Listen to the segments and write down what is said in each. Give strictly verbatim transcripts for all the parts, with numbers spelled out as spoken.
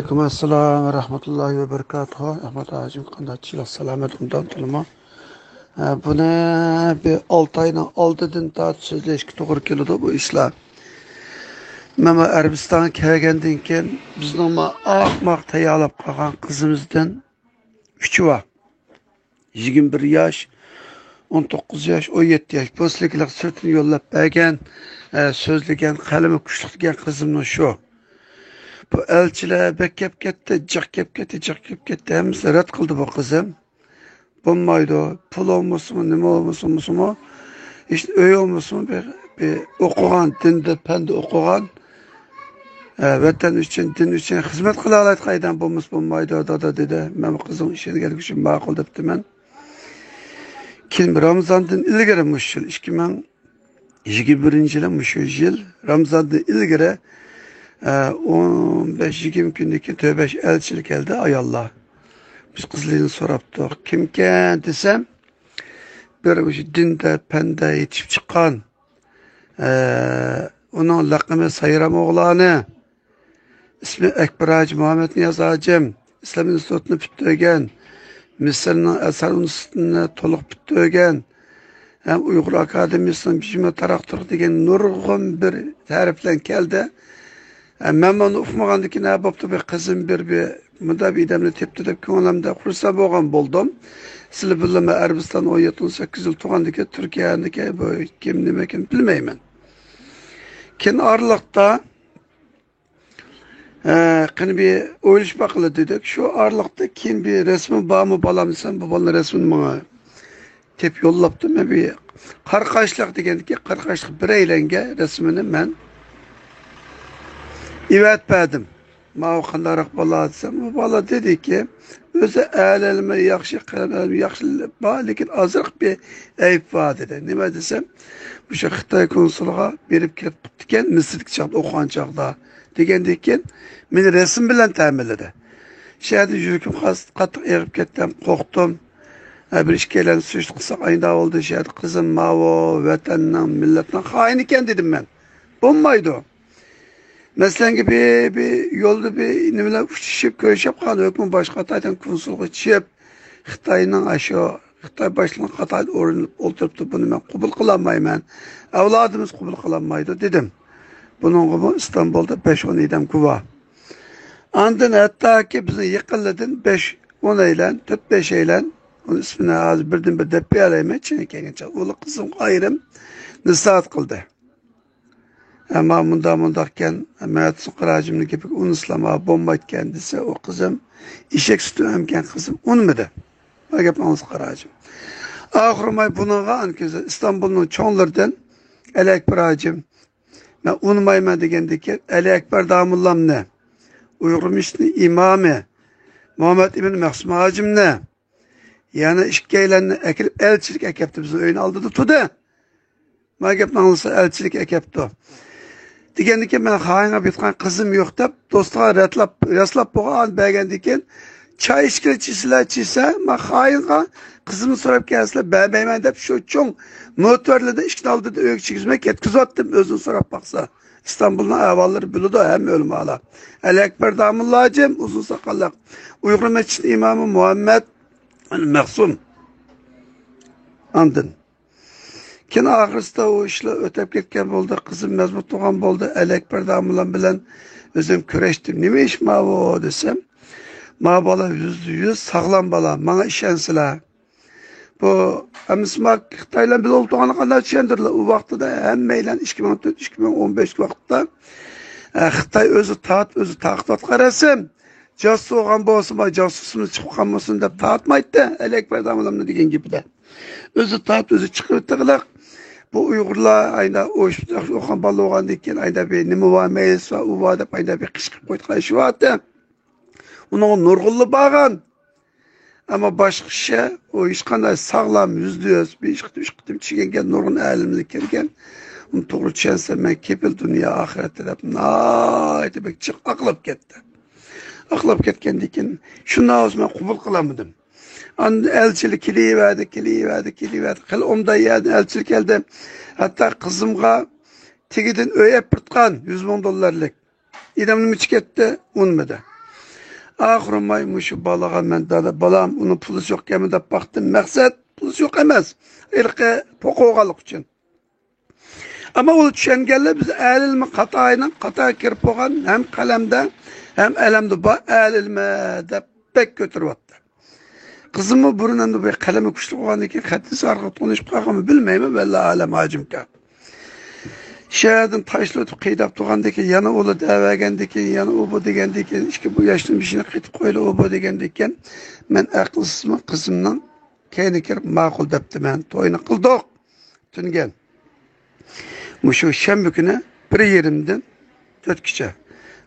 ئەلەيكۇم ئەسسالام ۋە رەھمەتۇللاھى ۋە بەرىكاتۇھۇ. ئەھمەد ھاجىم، قانداق چىلىق سالامەتمۇ دەمتىلىمۇ؟ ھە، بۇنى بىر ئالتە ئاينىڭ ئالدىدىن تارتىپ سۆزلەشكە توغرا كېلىدۇ بۇ ئىشلار. مەن بۇ ئەرەبىستانغا كەلگەندىن كېيىن بىزنىڭ ما ئاق-ماق تەييارلاپ قالغان قىزىمىزدىن ئۈچى بار. يىگىرمە بىر ياش، ئون توققۇز ياش، ئون يەتتە ياش. بوسلىكلىق سىرتىن يوللاپ بەرگەن، ئە، سۆزلىگەن، قەلىمى كۈچلۈك دېگەن قىزىمنىڭ شۇ. بۇ ئەلچىلەر بەك كەپ كەتتى، جىق كەپ كەتتى، جىق كەپ كەتتى. ھەممىسىنى رەت قىلدى بۇ قىزىم. بولمايدۇ. پۇل بولمىسىمۇ، نېمە بولمىسىمۇ، ھېچ ئۆي بولمىسىمۇ، بىر، بىر ئوقۇغان، دىندا، پەندە ئوقۇغان، ئە، ۋەتەن ئۈچۈن، دىن ئۈچۈن خىزمەت قىلالايدىغان ئادەم بولمىسا بولمايدۇ، دادا، دېدى. مەن بۇ قىزىڭ ئىشەنگەنلىكى ئۈچۈن ماقۇل دەپتىمەن. كېيىن رامىزاندىن ئىلگىرى مۇشۇ يىل، ئىككى مىڭ يىگىرمە بىرىنچى يىلى، مۇشۇ يىل رامىزاندىن ئىلگىرى، ئە، ئون بەش يىگىرمە كۈندىن كېيىن تۆت بەش ئەلچىلەر كەلدى، ئاياللار. بىز قىزلىرىنى سوراپتۇق. كىمكەن دېسەم، بىر مۇشۇ دىندە، پەندە يېتىشىپ چىققان، ئە، ئۇنىڭ لەقىمى سايرام ئوغلانى، ئىسمى ئەكبەر ھاجى مۇھەممەد نىياز ھاجىم، ئىسلام ئىنستىتۇتىنى پۈتتۈرگەن، مىسىرنىڭ ئەزھەر ئۇنىۋېرسىتېتىنى تولۇق پۈتتۈرگەن، ھەم ئۇيغۇر ئاكادېمىيىسىنىڭ بىجىمە تارىخ تۈرى دېگەن نۇرغۇن بىر تەرىپلەرنى كەلدى. ھە، مەن مۇنى ئۇقمىغاندىكىن، ھە، بوپتۇ، بىر قىزىم بىر، بىر مۇنداق بىر ئادەمنى تېپتى دەپ كۆڭلۈمدە خۇرسەن بولغان بولدۇم. سىلەر بىلەن مەن ئەرەبىستان ئون يەتتە، ئون سەككىز يىل تۇرغاندىكىن تۈركىيەنىكى بۇ كىم، نېمە ئىكەن بىلمەيمەن. كېيىن ئارىلىقتا، ئە، قېنى بىر ئويلىشىپ باقىلى دېدۇق. شۇ ئارىلىقتا كېيىن بىر رەسىمى بارمۇ بالام دېسەم، بۇ بالىنىڭ رەسىمىنى ماڭا تېپىپ يوللاپتۇ. مەن بىر قارا قاشلىق دېگەندىكى، قارا قاشلىق بىرەيلەنگە رەسىمىنى مەن ئېۋەتىپ بەردىم. ماۋۇ قانداقراق بالا دېسەم، بۇ بالا دېدىكى، ئۆزى ئەلىمى ياخشى، قەلەم ئەلىمى ياخشى بار، لېكىن ئازراق بىر ئەيىب بار دېدى. نېمە دېسەم، مۇشۇ خىتاي كونسۇلىغا بېرىپ كېلىپ قىپتىكەن، مىسىردىكى چاغدا، ئوقۇغان چاغدا دېگەندىكىن، مېنى رەسىم بىلەن تەمىنلىدى. شۇ يەردە يۈرىكىم قاتتىق ئېغىپ كەتتى، قورقتۇم. ھە، بىر ئىككىيلەن سۈرۈشتە قىلساق ئاينىدا بولدى، شۇ يەردە قىزىم ماۋۇ ۋەتەننىڭ، مىللەتنىڭ خائىنى ئىكەن دېدىم مەن. بولمايدۇ. مەسىلەنگە بىر، بىر يولدا بىر نېمىلەر ئۇچرىشىپ، كۆرۈشۈپ قالغان ھۆكۈم باشقا تايدىن كونسۇلغا چىقىپ، خىتاينىڭ ئاشۇ، خىتاي باشلىقىنىڭ قاتارىدا ئورۇنلىنىپ ئولتۇرۇپتۇ، بۇنى مەن قوبۇل قىلالمايمەن. ئەۋلادىمىز قوبۇل قىلالمايدۇ دېدىم. بۇنىڭغىمۇ ئىستانبۇلدا بەش ئون ئادەم گۇۋاھ. ئاندىن ھەتتاكى بىزنىڭ يېقىنلىدىن بەش ئون ئەيلەن، تۆت بەش ئەيلەن، ئۇنىڭ ئىسمىنى ھازىر بىردىن بىر دەپ بېرەلەيمەن، چىنى كەلگەنچە. ئۇلۇغ قىزىمغا ئايرىم نەسىھەت قىلدى. ئەمما مۇنداق، مۇنداقكەن، مەتۇسۇن قاراجىمنىڭ گېپىگە ئۇنىسىلام، بولمايدىكەن دېسە، ئۇ قىزىم ئېشەك سۈتى ئەمگەن قىزىم ئۇنىمىدى. بۇ گەپنى ئاڭلىسا قاراجىم. ئاخىرى ماي بۇنىڭغا ئانا كۆزى ئىستانبۇلنىڭ چوڭلىرىدىن ئەلى ئەكبەر ھاجىم، مەن ئۇنىمايمەن دېگەندىكىن، ئەلى ئەكبەر داموللامنى، ئۇيغۇر مەسچىتىنىڭ ئىمامى مۇھەممەد ئىبن مەخسۇم ھاجىمنى، يەنە ئىككىيلەننى ئەكىرىپ ئەلچىلىك ئەكەپتۇ، بىزنىڭ ئۆينىڭ ئالدىدا تۇردى. ما گەپنى ئاڭلىسا ئەلچىلىك ئەكەپتۇ. دېگەندىكىن، مەن خائىنغا بېتىققان قىزىم يوق دەپ، دوستىغا رەتلاپ، رەتلاپ بولغان بەرگەندىكىن، چاي ئىچكىلى چىسىلەر چىسە، ما خائىنغا قىزىمنى سوراپ كەلسىلەر بەرمەيمەن دەپ، شۇ چوڭ مۆتىۋەرلەردىن ئىككىنى ئالدىدا ئۆيگە چىگىزمەي كەتكۈزۈۋەتتىم، ئۆزىنى سوراپ باقسا. ئىستانبۇلنىڭ ئەھۋاللىرى بىلىدۇ ھەممە ئۆلىمالار. ئەلى ئەكبەر داموللاجىم، ئۇزۇن ساقاللىق، ئۇيغۇر مەسچىتى ئىمامى مۇھەممەد مەخسۇم. ئاندىن كېيىن ئاخىرسىدا ئۇ ئىشلار ئۆتەپ كەتكەن بولدى، قىزىم مەزمۇت تۇغان بولدى، ئەلى ئەكبەر داموللام بىلەن ئۆزۈم كۆرۈشتۈم. نېمە ئىش ماۋۇ دېسەم، ما بالا يۈزدە يۈز ساغلام بالا، ماڭا ئىشەنسىلە. بۇ ئەمىسە ما خىتايلار بىلەن ئولتۇرغاندا قانداق چۈشەندۈردىلە؟ ئۇ ۋاقتىدا ھەممەيلەن ئىككى مىڭ تۆت، ئىككى مىڭ ئون بەش ۋاقىتتا، ئە، خىتاي ئۆزى تارتىپ، ئۆزى تارقىتىۋاتقان رەسىم. جاسۇس بولغان بولسىمۇ، جاسۇسىمىز چىقىپ قالمىسۇن دەپ تارتمايتتى، ئەلى ئەكبەر داموللامنىڭ دېگەن گېپىدە. ئۆزى تارتىپ، ئۆزى چىقىرىۋېتىغلىق. بۇ ئۇيغۇرلار ئايدا ئويۇشۇپ ياخشى ئوقۇغان بالا بولغاندىن كېيىن، ئايدا بىر نېمە بار، مەيلىسى بار، ئۇ بار دەپ، ئايدا بىر قىشقىرىپ قويىدىغان ئىشى بارتى. ئۇنىڭغا نۇرغۇنلا بارغان. ئەمما باشقا كىشى، ئۇ ھېچقانداق ساغلام، يۈزدە يۈز، بىر ئىككى قېتىم، ئۈچ قېتىم چىگەنگە نۇرغۇن ئالىملار كەلگەن. ئۇنى توغرا چۈشەنسەم، مەن كېپىل دۇنيا ئاخىرەتتە دەپ ناھايىتى بەك جىق ئاقلاپ كەتتى. ئاقلاپ كەتكەندىن كېيىن شۇنداق بولسا مەن قوبۇل قىلالمىدىم. ئاندىن ئەلچىلەر كېلىۋەردى، كېلىۋەردى، كېلىۋەردى. خېلى ئومدان يەردىن ئەلچىلەر كەلدى. ھەتتا قىزىمغا تېگىدىن ئۆي ئېلىپ بېرىدىغان يۈز مىڭ دوللارلىق. ئادەم نېمە ئۈچۈن كەتتى؟ ئۇنىمىدى. ئاخىرىماي مۇشۇ بالىغا مەن، دادا، بالام، ئۇنىڭ پۇلىسى يوقكەنمۇ دەپ باقتىم. مەقسەت پۇلىسى يوق ئەمەس، ھېلىقى پوقۇغانلىقى ئۈچۈن. ئەمما ئۇ چۈشەنگەنلەر بىز ئەلىلمە قاتاينىڭ قاتار كىرىپ بولغان ھەم قەلەمدە، ھەم ئەلەمدە بار ئەلىلمە دەپ بەك كۆتۈرۈۋاتتى. قىزىممۇ بۇرۇن ئەمدى بۇ قەلىمى كۈچلۈك بولغاندىن كېيىن خەتنىسى ئارقىلىق تونۇشۇپ قالغانمۇ بىلمەيمەن، ۋەللا ئالەم ھاجىمكا. شەھەردىن تاشلىۋېتىپ قىيداپ تۇرغاندىن كېيىن، يەنە ئۇلار دەۋەرگەندىن كېيىن، يەنە ئۇ بۇ دېگەندىن كېيىن، ئىككى بۇ ياشتىن بېشىنى قېتىپ قويدى، ئۇ بۇ دېگەندىن كېيىن، مەن ئەقىلسىزمۇ قىزىمنىڭ كەينىگە كىرىپ ماقۇل دەپتىمەن. توينى قىلدۇق. تۈنگەن. مۇشۇ شەنبە كۈنى بىر يېرىمدىن تۆتكىچە.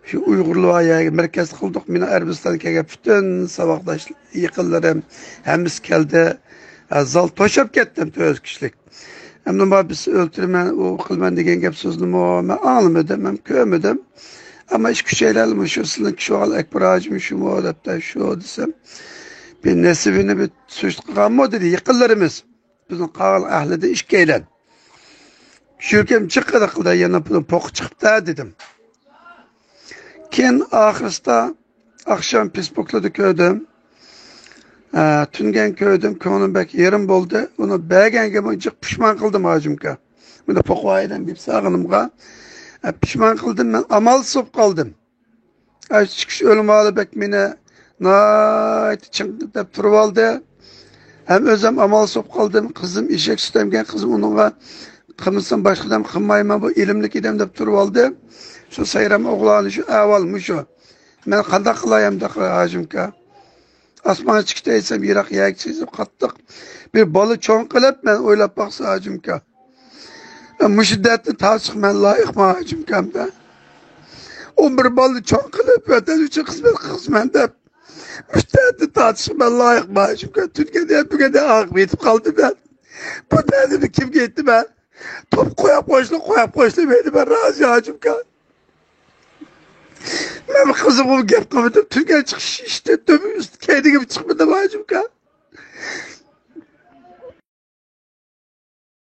شۇ ئۇيغۇرلار يەرگە مەركەزدە قىلدۇق. مېنىڭ ئەرەبىستانغا كەلگەن پۈتۈن ساۋاقداش، يېقىنلىرىم، ھەممىسى كەلدى. ھە، زال توشاپ كەتتىم، تۆت يۈز كىشىلىك. ئەمدى ما بىز ئۆلتۈرىمەن، ئۇ قىلىمەن دېگەن گەپ سۆزنىمۇ مەن ئاڭلىمىدىم، مەن كۆرمىدىم. ئەمما ئىككى ئۈچەيلەن مۇشۇ سىزنىڭ كىشى بولغان ئەكبەر ھاجىمۇ شۇمۇ دەپتۇ، شۇ دېسەم، بىر نېسىۋىنى بىر سۈجدە قىلغانمۇ دېدى يېقىنلىرىمىز. بىزنىڭ قالغان ئەھلىدىن ئىككىيلەن. يۈرىكىم جىققىدە قىلدى، يەنە بۇنىڭ پوقى چىقىپتۇ دېدىم. كېيىن ئاخىرسىدا ئاخشام فېيسبۇكلاردا كۆردۈم. ئە، تۈنگەن كۆردۈم، كۆڭلۈم بەك يېرىم بولدى. ئۇنى بەرگەنگە جىق پۇشمان قىلدىم ھاجىمكا. مۇنداق پوقۇۋايدىم دەپ ساغىنىمغا. ئە، پۇشمان قىلدىم، مەن ئامالسىز بولۇپ قالدىم. ئاشۇ چىقىش ئۆلىمالار بەك مېنى ناھايىتى چىڭ دەپ تۇرۇۋالدى. ھەم ئۆزۈم ئامالسىز بولۇپ قالدىم. قىزىم ئېشەك سۈت ئەمگەن قىزىم، ئۇنىڭغا قىلمىسام باشقا ئادەم قىلمايمەن، بۇ ئىلىملىك ئادەم دەپ تۇرۇۋالدى. شۇ سايرام ئوغلانى شۇ ئەھۋال مۇشۇ. مەن قانداق قىلاي ئەمدى ھاجىمكا؟ ئاسمانغا چىقىش دېسەم يىراق، يەرگە چىقسام قاتتىق. بىر بالا چوڭ قىلىپ مەن ئويلاپ باقسا ھاجىمكا. مۇشۇ دەردنى تارتىشقا مەن لايىقمەن ھاجىمكامدا. ئون بىر بالىنى چوڭ قىلىپ، ۋەتەن ئۈچۈن خىزمەت قىلىمەن دەپ، مۇشۇ دەردنى تارتىشقا مەن لايىقمەن ھاجىمكام. تۈنگەندە، بۈگۈندە ئاغرىپ يېتىپ قالدىم مەن. بۇ دەردىمنى كىمگە ئېيتىمەن؟ توپ قويۇپ قويسىلا، قويۇپ قويسىلا مەيلى، مەن رازى ھاجىمكام. مەن قىزىمغا گەپ قىلمىدىم. تۈنگەن چىقىش ئىشتىن تۆمۈر ئۈستى كەينىگىمۇ چىقمىدىم.